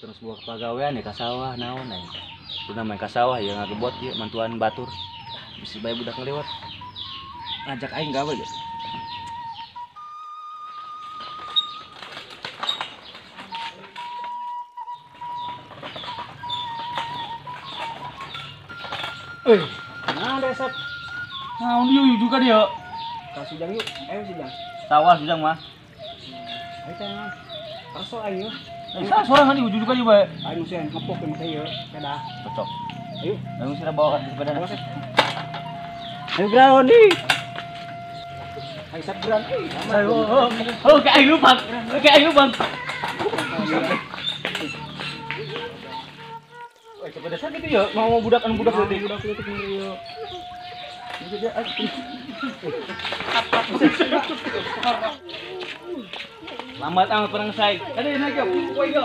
Batur sebuah pagawean ya ka sawah naon aing. Udah main ka sawah ya ngagebot ieu mantuan batur. Bisi bae budak ngelewat. Ngajak aing gawe ge. Eh, nah resep. Naon ieu juga dia. Ka Sujang yuk, ayo Sujang. Sawah Sujang mah. Ayo teh. Perso ayo. Eh, sorangan di ujung juga dia bae. Ayo sih ngepok ke saya, sepeda. Cocok. Ayo, langsung sira bawa ke sepeda. Ayo ground nih. Ayo sat ground. Ayo. Oh, kayak aing lupa. Kayak aing lupa. Woi, sepeda sakit ya, mau budak anu budak leutik. Budak leutik bener ieu. Lambat amat perang saya. Tadi naik ya, woi yo.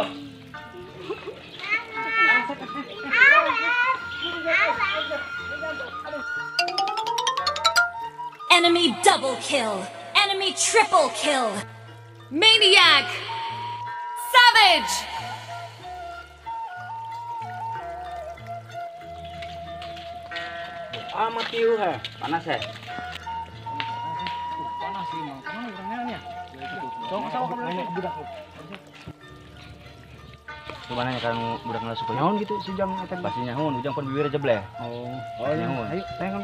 Enemy double kill. Enemy triple kill. Maniac. Savage. Amat ieu he. Panas he. Panas sih mang. Mana orangnya? Sok sawah ka budak. Coba nanya kan budak ngelas supaya nyaun gitu si Jang eta. Pasti nyaun, Ujang pun bibirnya jebleh. Oh, oh nyaun. Ayo, tanya kan.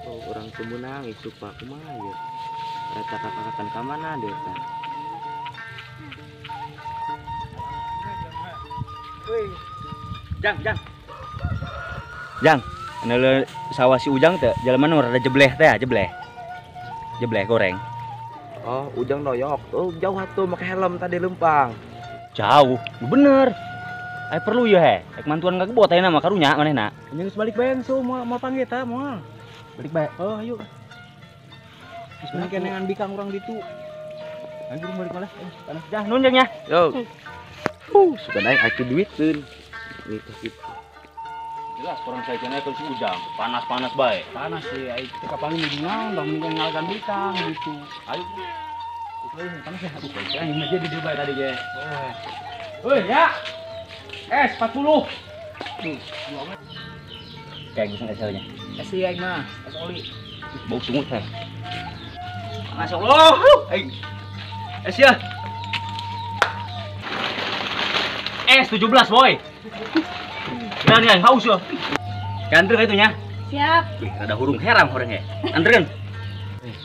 Oh, orang temenang isuk pak kumaha ieu? Eta kakak-kakakan ka mana deui tah? Jang, Jang. Jang, anu sawah si Ujang teh jalan mana rada jebleh teh, jebleh. Jebleh goreng. Oh, Ujang doyok. Oh, jauh atuh make helm tadi lempang. Jauh, bener. Ayo perlu ya he. Rek mantuan ngagebot ayeuna mah karunya manehna. Geus balik bae so moal moal panggil tah moal. Balik bae. Oh, ayo. Geus mending kenengan bikang urang ditu. Ayo buru balik malah. Panas jah nun jang nya. Yo. Suka naik atuh duiteun. Gitu gitu. Jelas orang saya kena ke si Ujang, panas-panas bae. Panas sih, ayo kita kapan ini naon, bang mending ngalkan bikang gitu. Ayo. Panas ya, aduh, aing aja di bae tadi ge. Woi, ya. S 40. Tuh, kayak geus SL-nya. S ieu aing mah, S oli. Bau sungut teh. Panas Allah. Aing. S ya. S 17, boy. Nah, nih, haus ya. Anter itu nya. Siap. Wih, rada hurung herang horeng he. Anterkeun.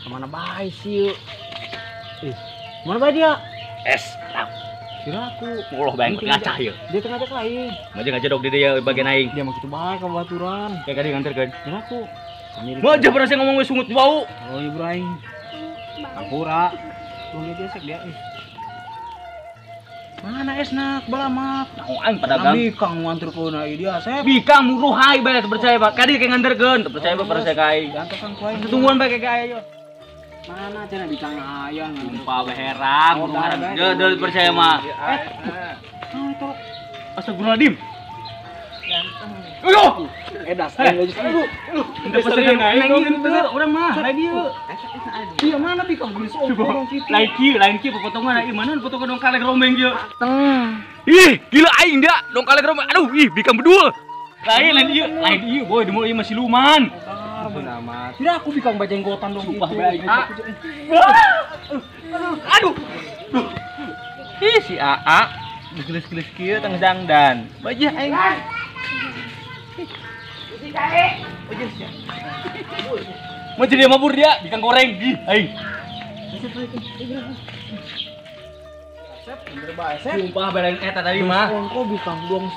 Kemana bae sih yuk? Kemana bae dia? Es. Kira aku. Ulah bae ngacah ieu. Dia tengah ngajak lain. Maju ngajak di dia bagian aing. Dia mah kitu bae ka babaturan. Kayak kadi nganterkeun. Kira aku. Maju pernah saya ngomong we sungut bau. Oh, ibu aing. Ampura. Tuh lihat dia sek dia. Mana esnak balamak? Nah, aing pedagang. Bikang nganterkeun ai dia Asep. Bikang muruh ai bae teu percaya Pak. Kadi kayak nganterkeun, teu percaya Pak percaya ka aing. Diantosan ku aing. Tungguan bae ka aing yo. Mana cenah bikang aya Sumpah bae herang, muruh herang. Deul percaya mah. Naon itu? Astagfirullahaladzim. Ganteng. Ayo. Das aing geus aduh. Lain bener urang mah, lain ieu. Iya mana bikang geus ongkong kitu. Lain kieu potongan ieu mana potongan dong kaleng rombeng ieu. Ih, gila aing dia dong kaleng rombeng. Aduh, ih bikang bedul. Lain lain ieu boy, demo ieu masih luman. Amat. Tidak aku bikang bajenggotan dong sumpah gitu. Bae aing. Aduh. Ih si AA geus-geus kieu tang dangdan. Bajeh aing. Mau jadi mabur dia, bikang goreng, ih, aing. Sumpah belain eta tadi mah. Ongko bikang dong.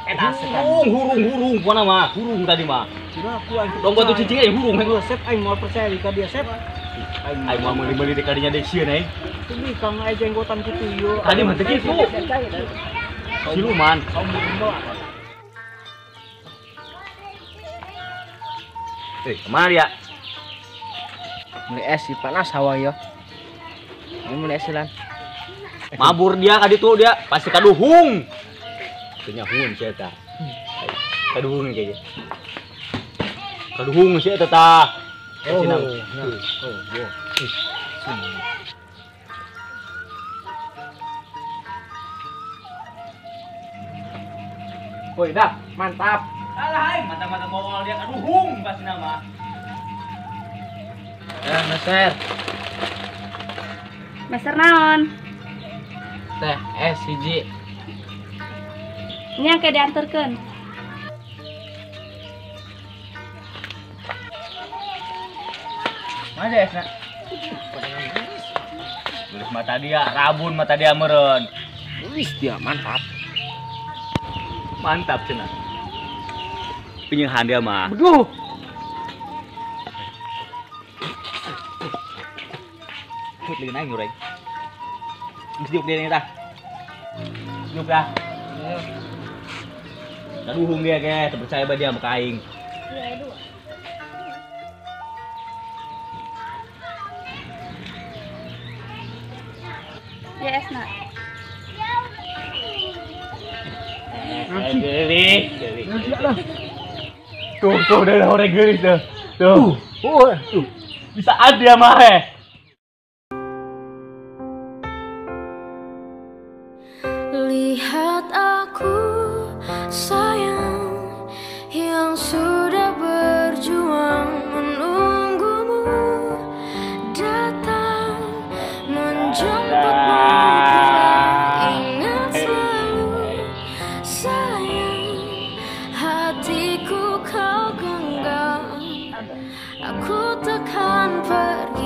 Eta hurung hurung mana mah, hurung tadi mah. Cina aku aing. Dong batu cicing aing hurung. Sep aing mau percaya ka dia sep. Aing mau meuli-meuli di kadinya deui sieun aing. Itu bikang aing jenggotan kitu ieu. Tadi mah teu kitu. Siluman. Kemana dia? Beli es sih panas hawa ya. Ini beli es lan. Mabur dia kadi tuh dia pasti kaduhung. Teu hun si eta. Kaduhung kayaknya. Kaduhung si eta tah. Oh, oh, Woi, dah, mantap. Alah, aing mantap-mantap mau dia kaduhung pasti nama. Eh, meser. Meser naon? Teh es hiji. Ini yang kayak diantarkan. Mana esna? Tulis mata dia, rabun mata dia meren. Wih, dia mantap. Mantap cenah. Pinyehan dia mah. Beduh. Put lagi naik ngureng. Geus diuk dia tah. Diuk dah. Kaduhung dia ke, terpercaya ba dia mah ka aing. Ya esna. Geulis, geulis. Tuh, tuh udah orang geulis tuh. Tuh. Tuh. Bisa ada mah eh. Lihat aku sayang yang sudah berjuang menunggumu datang menjemputmu pulang. Ingat selalu sayang hatiku kau genggam, aku takkan pergi.